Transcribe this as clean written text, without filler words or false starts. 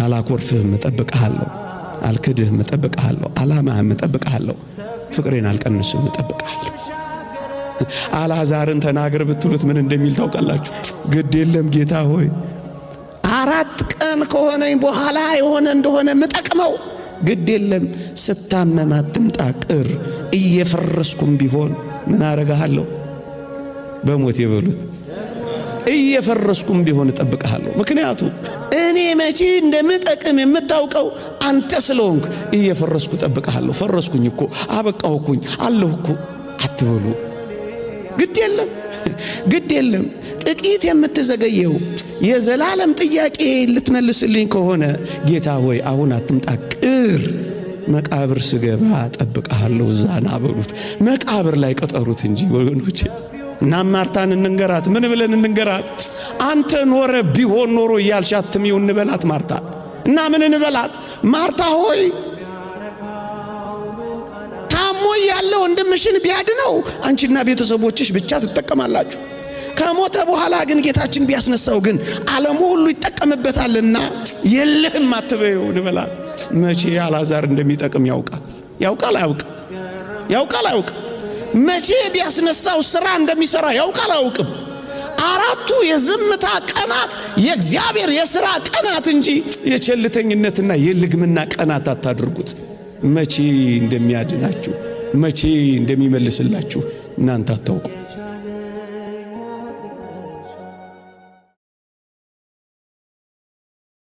አላኮርፍህም፣ እጠብቅሃለሁ። አልክድህም፣ እጠብቅሃለሁ። አላማህም፣ እጠብቅሃለሁ። ፍቅሬን አልቀንስም፣ እጠብቅሃለሁ። አልዓዛርን ተናገር ብትሉት ምን እንደሚል ታውቃላችሁ? ግድ የለም ጌታ ሆይ፣ 4 ቀን ከሆነኝ በኋላ የሆነ እንደሆነ ምጠቅመው፣ ግድ የለም፣ ስታመም አትምጣ ቅር፣ እየፈረስኩም ቢሆን ምን አረጋለሁ? በሞት የበሉት እየፈረስኩም ቢሆን እጠብቅሃለሁ። ምክንያቱም እኔ መቼ እንደምጠቅም የምታውቀው አንተ ስለሆንክ እየፈረስኩ እጠብቅሃለሁ። ፈረስኩኝ እኮ፣ አበቃሁኩኝ፣ አለሁ እኮ አትበሉ። ግድ የለም፣ ግድ የለም። ጥቂት የምትዘገየው የዘላለም ጥያቄ ልትመልስልኝ ከሆነ ጌታ ሆይ አሁን አትምጣ ቅር፣ መቃብር ስገባ እጠብቅሃለሁ። እዛና በሉት። መቃብር ላይ ቀጠሩት እንጂ ወገኖቼ። እና ማርታን እንንገራት። ምን ብለን እንንገራት? አንተ ኖረ ቢሆን ኖሮ እያልሽ አትሚው እንበላት ማርታ። እና ምን እንበላት? ማርታ ሆይ፣ ታሞ ያለ ወንድምሽን ቢያድነው አንቺና ቤተሰቦችሽ ብቻ ትጠቀማላችሁ። ከሞተ በኋላ ግን ጌታችን ቢያስነሳው ግን ዓለሙ ሁሉ ይጠቀምበታልና የለህም አትበይው እንበላት። መቼ አልዓዛር እንደሚጠቅም ያውቃል። ያውቃል አያውቅም? ያውቃል አያውቅም? መቼ ቢያስነሳው ስራ እንደሚሰራ ያውቃል አያውቅም? አራቱ የዝምታ ቀናት የእግዚአብሔር የሥራ ቀናት እንጂ የቸልተኝነትና የልግምና ቀናት አታድርጉት። መቼ እንደሚያድናችሁ፣ መቼ እንደሚመልስላችሁ እናንተ አታውቁ።